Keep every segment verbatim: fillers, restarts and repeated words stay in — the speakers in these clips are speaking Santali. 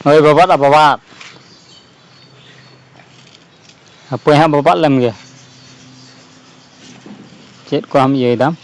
ᱦᱳᱭ, ᱵᱟᱵᱟᱫ ᱟ, ᱵᱟᱵᱟᱫ᱾ ᱦᱟᱯᱳᱭ ᱦᱟᱸᱜ, ᱵᱟᱵᱟᱫ ᱞᱮᱢ ᱜᱮ᱾ ᱪᱮᱫ ᱠᱚ ᱟᱢ ᱤᱭᱟᱹᱭ ᱫᱟᱢ?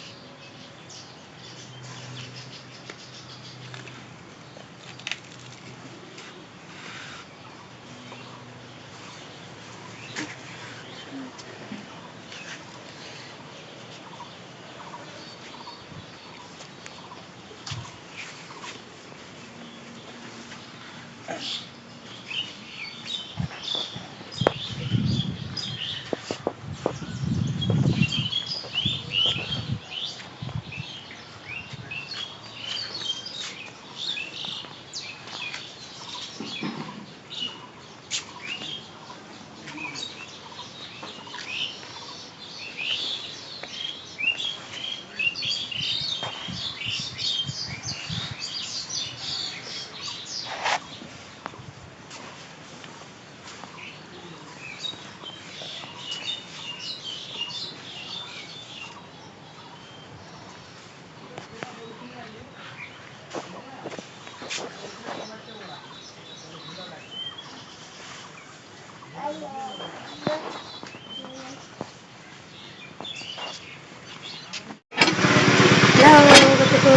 ᱦᱮᱞᱳ, ᱜᱟᱛᱮ ᱠᱚ,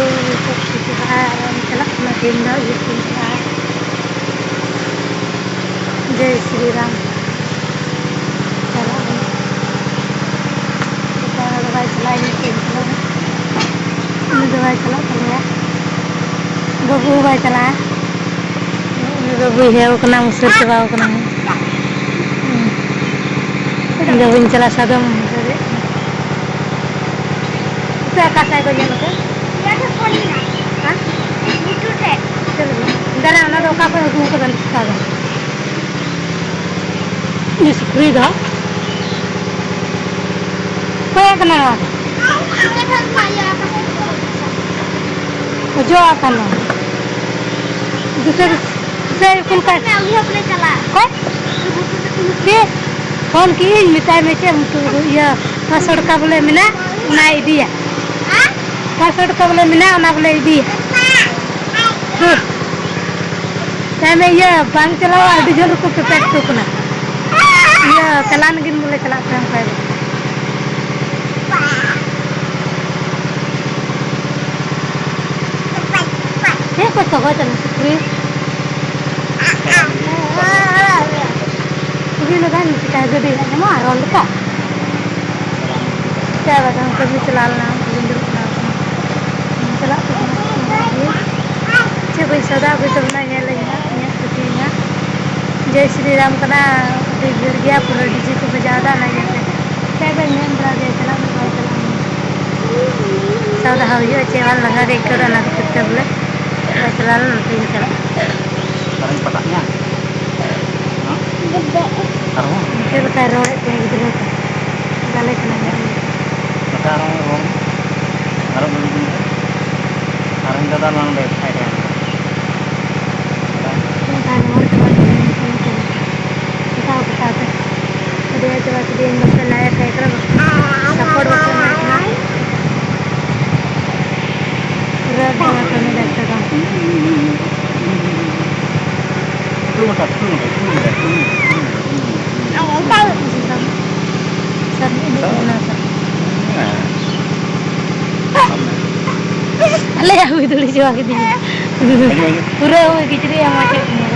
ᱡᱚᱦᱟᱨ᱾ ᱪᱟᱞᱟᱜ ᱠᱟᱱᱟ ᱛᱮᱦᱮᱧ ᱫᱚ ᱤᱭᱟᱹ ᱥᱮᱫ ᱤᱧ ᱪᱟᱞᱟᱜᱼᱟ᱾ ᱡᱚᱭ ᱥᱨᱤ ᱨᱟᱢ᱾ ᱪᱟᱞᱟᱜ ᱟᱹᱧ᱾ ᱫᱟᱫᱟ ᱫᱚ ᱵᱟᱭ ᱪᱟᱞᱟᱜᱼᱟ, ᱤᱧ ᱛᱮᱧ ᱪᱟᱞᱟᱜᱼᱟ᱾ ᱩᱱᱤ ᱫᱚ ᱵᱟᱭ ᱪᱟᱞᱟᱜ ᱛᱟᱞᱮᱭᱟ᱾ ᱵᱟᱹᱵᱩ ᱦᱚᱸ ᱵᱟᱭ ᱪᱟᱞᱟᱜᱼᱟ᱾ ᱩᱱᱤ ᱵᱟᱹᱵᱩᱭ ᱦᱮᱣ ᱠᱟᱱᱟ, ᱩᱥᱟᱹᱨ ᱪᱟᱵᱟᱣ ᱠᱟᱱᱟ᱾ ᱦᱩᱸ᱾ ᱤᱧ ᱫᱚ ᱵᱟᱹᱧ ᱪᱟᱞᱟᱜᱼᱟ, ᱥᱟᱫᱚᱢ ᱫᱮᱡᱚᱜ᱾ ᱥᱮ ᱚᱠᱟ ᱥᱮᱫ ᱠᱚ ᱧᱮᱞ ᱠᱚ? ᱦᱮᱸ? ᱫᱟᱨᱟ, ᱚᱱᱟ ᱫᱚ ᱚᱠᱟ ᱠᱷᱚᱱ ᱟᱹᱜᱩ ᱠᱟᱫᱟ ᱱᱚᱝᱠᱟ ᱫᱚ? ᱩᱱᱤ ᱥᱩᱠᱨᱤ ᱫᱚ ᱚᱠᱚᱭᱟᱜ ᱠᱟᱱᱟ ᱱᱚᱣᱟ ᱫᱚ? ᱚᱡᱚᱜ ᱟᱠᱟᱱᱟ᱾ ᱫᱩᱥᱨᱟᱹ ᱫᱩᱥᱨᱟᱹ ᱠᱩᱞ ᱠᱟᱭ᱾ ᱚᱠᱚᱭ? ᱪᱮᱫ? ᱯᱷᱳᱱ ᱠᱤᱫᱟᱹᱧ, ᱢᱮᱛᱟᱭ ᱢᱮ ᱪᱮᱫ ᱮᱢ ᱩᱛᱩ, ᱤᱭᱟᱹ, ᱯᱟᱸᱪᱥᱚ ᱴᱟᱠᱟ ᱵᱚᱞᱮ ᱢᱮᱱᱟᱜ, ᱚᱱᱟᱭ ᱤᱫᱤᱭᱟ᱾ ᱯᱟᱸᱪᱥᱚ ᱴᱟᱠᱟ ᱵᱚᱞᱮ ᱢᱮᱱᱟᱜ, ᱚᱱᱟ ᱵᱚᱞᱮ ᱤᱫᱤᱭᱟ᱾ ᱦᱮᱸ᱾ ᱛᱟᱭᱚᱢ ᱤᱭᱟᱹ ᱵᱟᱝ ᱪᱟᱞᱟᱣᱟ, ᱟᱹᱰᱤ ᱡᱳᱨ ᱠᱚ ᱯᱮᱯᱮᱠ ᱦᱚᱪᱚ ᱠᱟᱱᱟ᱾ ᱤᱭᱟᱹ ᱪᱟᱞᱟᱣ ᱞᱟᱹᱜᱤᱫ ᱵᱚᱞᱮ ᱪᱟᱞᱟᱜ ᱠᱟᱱᱟ ᱚᱱᱠᱟ ᱜᱮ᱾ ᱪᱮᱫ ᱠᱚ ᱥᱚᱜᱚᱭ ᱠᱟᱱᱟ ᱥᱩᱠᱨᱤ? ᱥᱩᱠᱨᱤ ᱞᱟᱜᱟᱭ ᱢᱮ, ᱪᱤᱠᱟᱹ ᱜᱟᱹᱰᱤ ᱦᱮᱡ ᱮᱱᱟ ᱨᱚᱲ ᱞᱮᱠᱟ᱾ ᱪᱟᱭ ᱵᱟᱜᱟᱱ ᱠᱟᱹᱢᱤ ᱪᱟᱞᱟᱣ ᱞᱮᱱᱟ, ᱩᱱᱠᱩ ᱫᱩᱲᱩᱵ ᱠᱟᱱᱟ ᱠᱚ᱾ ᱪᱟᱞᱟᱜ ᱠᱟᱱᱟ᱾ ᱪᱮᱫ ᱠᱚᱧ ᱥᱚᱫᱟ ᱟᱹᱜᱩᱭ ᱛᱟᱵᱚᱱᱟ, ᱧᱮᱞᱟᱹᱧ ᱦᱟᱸᱜ, ᱤᱧᱟᱹᱜ ᱠᱩᱥᱤ ᱨᱮᱱᱟᱜ᱾ ᱡᱟᱭ ᱥᱨᱤ ᱨᱟᱢ ᱠᱟᱱᱟ, ᱟᱹᱰᱤ ᱵᱷᱤᱲ ᱜᱮᱭᱟ, ᱯᱩᱨᱟᱹ ᱰᱤᱡᱮ ᱠᱚ ᱵᱟᱡᱟᱣ ᱮᱫᱟ, ᱚᱱᱟ ᱤᱭᱟᱹᱛᱮ᱾ ᱪᱮᱫ ᱵᱮᱱ ᱢᱮᱱ ᱵᱟᱲᱟ ᱜᱮᱭᱟ, ᱪᱟᱞᱟᱜ ᱢᱮ, ᱵᱟᱭ ᱪᱟᱞᱟᱜ ᱢᱮ᱾ ᱥᱟᱶ ᱫᱚᱦᱚ ᱦᱩᱭᱩᱜᱼᱟ, ᱪᱮᱫ ᱵᱟᱝ ᱞᱟᱸᱜᱟ ᱜᱮ ᱟᱹᱭᱠᱟᱹᱣ ᱮᱫᱟ, ᱚᱱᱟ ᱠᱷᱟᱹᱛᱤᱨ ᱛᱮ ᱵᱚᱞᱮ ᱵᱟᱭ ᱪᱟᱞᱟᱣ ᱞᱮᱱᱟ, ᱱᱚᱛᱮᱧ ᱪᱟᱞᱟᱜᱼᱟ᱾ ᱟᱨᱦᱚᱸ? ᱪᱮᱫ ᱞᱮᱠᱟᱭ ᱨᱚᱲᱮᱫ ᱛᱟᱦᱮᱸ ᱜᱤᱫᱽᱨᱟᱹ ᱠᱚ? ᱜᱟᱞᱮ ᱠᱟᱱᱟ ᱡᱟᱦᱟᱸᱭ᱾ ᱟᱪᱪᱷᱟ, ᱟᱨᱦᱚᱸ ᱨᱚᱲ ᱢᱮ᱾ ᱟᱨᱦᱚᱸ ᱵᱟᱹᱧ ᱟᱸᱡᱚᱢ ᱮᱫᱟ᱾ ᱟᱨᱦᱚᱸ ᱫᱟᱫᱟ ᱱᱚᱣᱟ ᱱᱚᱰᱮ ᱥᱟᱭᱤᱰ ᱨᱮ᱾ ᱚᱱᱠᱟ ᱨᱚᱲ ᱛᱮ ᱵᱟᱝ ᱟᱸᱡᱚᱢᱚᱜ ᱠᱟᱱᱟ᱾ ᱠᱟᱴᱟᱣ ᱠᱟᱴᱟᱣ ᱛᱮ᱾ ᱟᱹᱰᱤ ᱟᱸᱴ ᱪᱟᱵᱟ ᱠᱮᱫᱟᱹᱧ, ᱵᱟᱯᱮ ᱞᱟᱭᱟ ᱠᱷᱟᱡ ᱠᱟᱱᱟ᱾ ᱥᱟᱯᱳᱨᱴ ᱵᱟᱯᱮ ᱮᱢᱟᱭ ᱠᱟᱱᱟ᱾ ᱯᱩᱨᱟᱹ ᱫᱚᱢᱮ ᱠᱟᱹᱢᱤ ᱫᱟᱭ ᱥᱮ ᱵᱟᱝ? ᱟᱞᱮᱭᱟᱜ ᱦᱩᱭ ᱫᱟᱲᱮ ᱪᱟᱵᱟ ᱠᱤᱫᱤᱧᱟ᱾ ᱯᱩᱨᱟᱹ ᱦᱩᱭ ᱠᱤᱪᱨᱤᱡ ᱟᱢᱟᱜ ᱪᱮᱫ ᱛᱤᱧᱟ?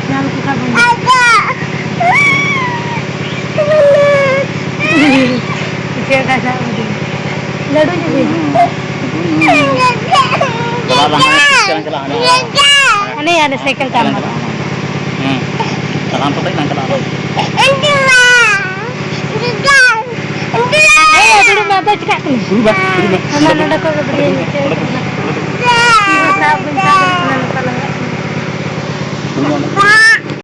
ᱧᱟᱢ ᱠᱚ ᱠᱷᱟᱱ ᱵᱚᱱ ᱪᱮᱫ ᱞᱮᱠᱟ ᱥᱟᱵ ᱠᱟᱹᱫᱤᱧᱟ? ᱞᱟᱹᱰᱩ ᱧᱚᱜ ᱜᱮ᱾ ᱪᱟᱞᱟᱜ ᱞᱟᱝ ᱦᱟᱸᱜ, ᱪᱟᱞᱟᱜ ᱦᱟᱸᱜ᱾ ᱦᱟᱱᱮ ᱦᱟᱱᱮ ᱥᱟᱭᱠᱮᱞ ᱛᱟᱢ ᱢᱟ᱾ ᱦᱩᱸ᱾ ᱛᱟᱲᱟᱢ ᱠᱟᱛᱮ ᱞᱟᱝ ᱪᱟᱞᱟᱜᱼᱟ᱾ ᱮᱭ, ᱫᱩᱲᱩᱵ ᱢᱮ, ᱟᱫᱚ ᱪᱤᱠᱟᱹᱜ ᱠᱟᱱᱟ? ᱫᱩᱲᱩᱵ ᱢᱮ, ᱫᱩᱲᱩᱵ ᱢᱮ᱾ ᱟᱢᱟᱜ ᱱᱚᱰᱮ ᱠᱷᱚᱡ ᱜᱮ ᱵᱷᱤᱰᱤᱭᱳᱧ ᱩᱴᱷᱟᱹᱣ ᱠᱟᱱᱟ᱾ ᱛᱤ ᱦᱚᱸ ᱥᱟᱵ ᱵᱟᱹᱧ ᱥᱟᱵ ᱫᱟᱲᱮᱭᱟᱜ ᱠᱟᱱᱟ, ᱱᱚᱝᱠᱟ ᱞᱟᱸᱜᱟᱜ ᱠᱟᱱᱟ᱾ ᱫᱩᱲᱩᱵ ᱢᱮ᱾